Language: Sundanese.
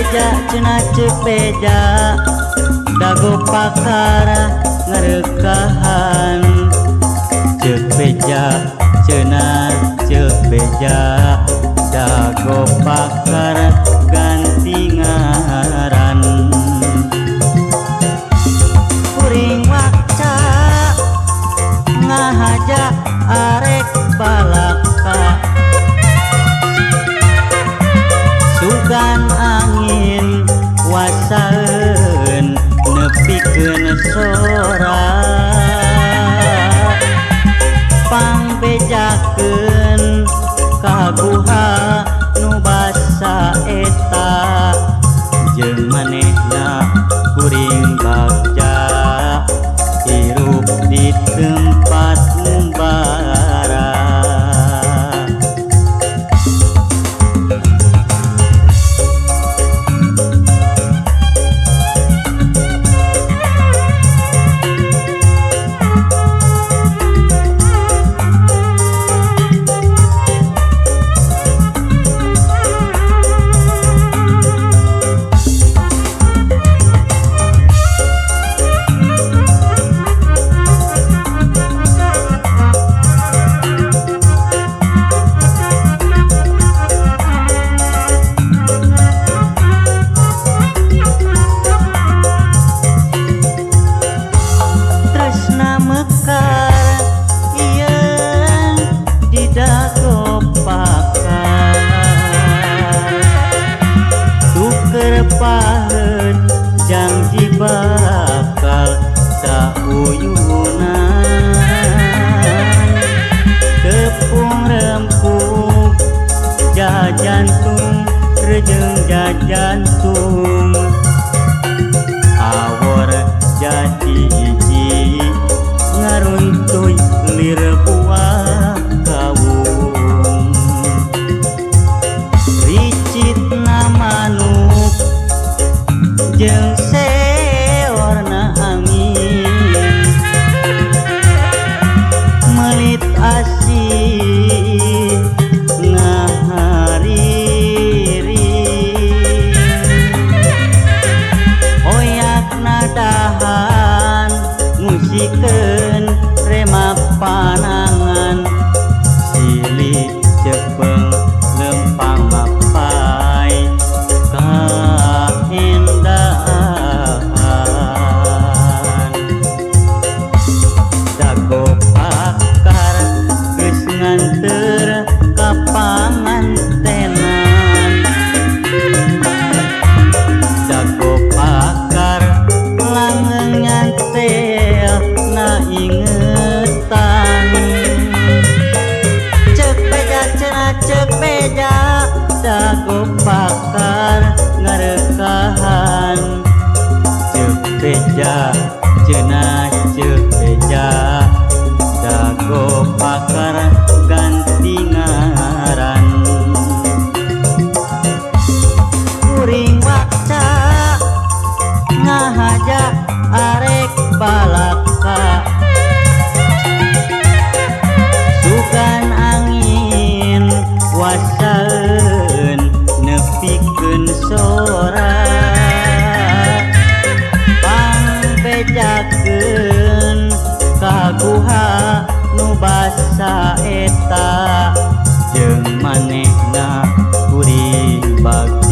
beja cenah ceuk beja dago pakar ngarekahan. Ceuk beja cenah ceuk beja dago pakar ganti ngaran. Kuring wakca ngahaja arek balaka sugan angin wasaeun nepikeun sora pangbejakeun ka guha nu basa eta jeung manehna kuring bagja hirup di tempat ngumbara. Tresna mekar ieun di dago pakar tuker paheut janji bakal sauyunan. Tepung rempug jajantung rejeng jajantung awor jadi hiji ngaruntuy lir buah kawung. Ricitna manuk jeung seorna angin melit asih ngahariri oyak nadahan musikeun rema panangan silih cepeng lempang mapai kaendahan. Dago pakar geus nganteur ka pangantenan. Dago pakar langeung nyantel na ingetan. Ceuk beja cenah ceuk beja dago pakar ngarekahan. Ceuk beja cenah ceuk beja dago pakar ganti ngaran. Kuring wakca ngahaja arek balaka sugan angin wasaeun nepikeun sora pangbejakeun ka guha nu basa eta jeung manehna kuring bagja.